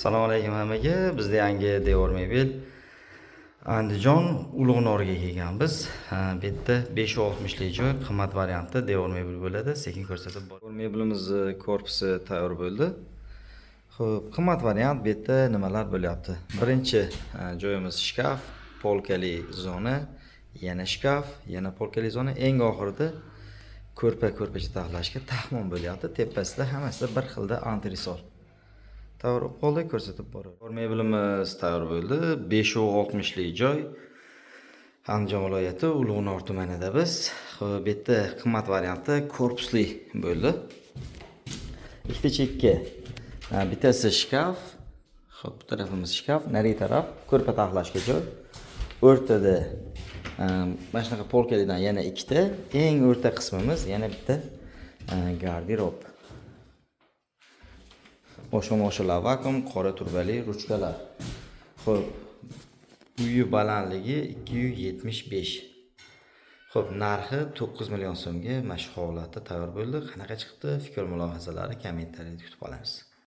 Assalomu alaykum hammaga. Bizda yangi devor mebel Andijon Ulug'norga kelganmiz. Ha, bu yerda 560 lik joy, qimmat variantda devor mebel bo'ladi. Sekin ko'rsatib bor. Devor mebelimizni korpusi tayyor bo'ldi. Xo'p, qimmat variant bu yerda nimalar bo'lyapti? Birinchi joyimiz shkaf, polkali zona, yana shkaf, yana polkali zona, eng oxirida ko'rpa, ko'rpacha taxlashga taxmon bo'lyapti. Tepasida hammasida bir xilda antresol. Tayyor bo'lib qoldi, ko'rsatib boraman. Devor mebelimiz tayyor bo'ldi. 560 lik joy. Andijon viloyati Ulug'nor tumanida biz. Xo'p, bu yerda qimmat variantda korpusli bo'ldi. Ikkita chekka. Ha, bittasi shkaf. Xo'p, bu tarafimiz shkaf, narigi taraf ko'rpa taxlashga joy. O'rtada mana shunaqa polkalidan yana ikkita, eng o'rta qismimiz yana bitta garderob. Boshqa vakuum, qora turbali ruchkalar. Xo'p, uyi balandligi 275. Xo'p, narxi 9 million so'mga mana shu holatda tayyor bo'ldi. Qanaqa chiqdi? Fikr mulohazalari kommentariyada kutib qolamiz.